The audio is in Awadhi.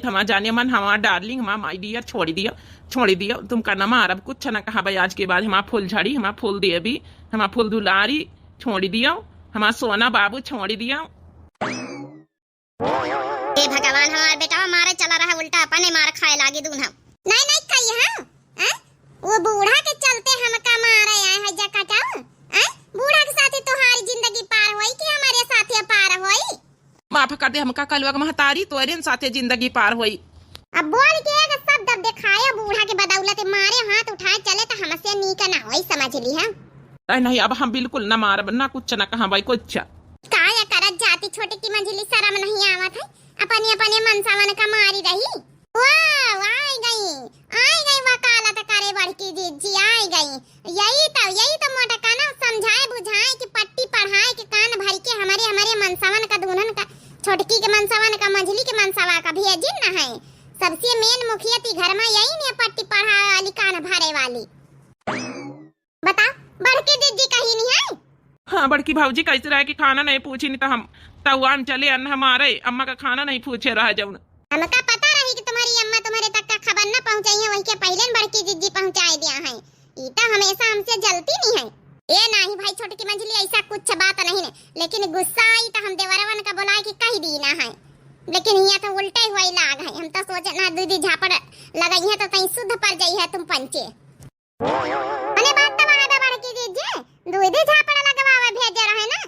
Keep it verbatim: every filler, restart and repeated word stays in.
हमार जाने मन, हमार डार्लिंग, हमार माई डियर, छोड़ी दियो, छोड़ी दियो, तुमका न मारब, कुछ न कहब आज के बाद। हमार फूल झड़ी, हमार फूल देवी, हमार फूल दुलारी, छोड़ी दियो, हमार सोना बाबू, छोड़ी दियो। हे भगवान, हमार बेटवा मारे चला रहा, उल्टा अपने मार खाए लागी दून हम। नहीं, नहीं, कही हम, हैं? वो बूढ़ा के चलते हमका मारे आए है जकटाऊ, हैं? बूढ़ा के साथे तोहारी जिंदगी पार होई कि हमारे साथे पार होई? माफ कर दे हमका कलुआ के महतारी, तोरे साथे जिंदगी पार होई। अब बोल के एक शब्द अब दिखाए बूढ़ा के बदौलत, मारे हाथ उठाए चले तो हमसे नीक ना होई, समझ ली है। नहीं, नहीं, अब हम बिल्कुल ना मारब, ना कुछ ना कहब भाई, कुछ। काया करत जाती छोटकी मंझली, शर्म नहीं आवत है, अपने अपने मनसावन का मारी रही। वाह, आई गई, आई गई वकालत करे बड़की जिज्जी, आई गई। यही तो, यही तो मोटका ना समझाए बुझाए कि पट्टी पढ़ाए के कान भर के हमारे, हमारे मनसवन का, दूनन का, छोटकी के मनसवन का, मंझली के मनसवा का भेजिन न है। सबसे मेन मुखिया ती घर में यही ने पट्टी पढ़ाए वाली, कान भरे वाली। बता, बड़की जिज्जी कही नहीं है? हाँ, बड़की भौजी कैसे रहे कि खाना नहीं पूछी, नहीं तो हम तउआन चले अन्न हमारे अम्मा का खाना नहीं पूछे रहा जौन। हमका पता रही कि तुम्हारी अम्मा तुम्हारे तक का खबर न पहुँचाई है, वही के पहले न बड़की जिज्जी पहुँचाए दिया है। ई तो हमेशा हमसे जलती नहीं है। ए नाही भाई, छोटकी मंझली, ऐसा कुछ बात नहीं है, लेकिन गुस्सा आई तो हम देवरवन का बुलाए के कह दी ना है, लेकिन हियाँ तो उल्टे हुए लाग है। हम तो सोचे ना दीदी झापड़ लगाई है तो तई शुद्ध पर जाई है तुम पंचे। अने बात तो वहाँ बा बड़की जिज्जी, दीदी झापड़ लगवावे भेजे रहे ना,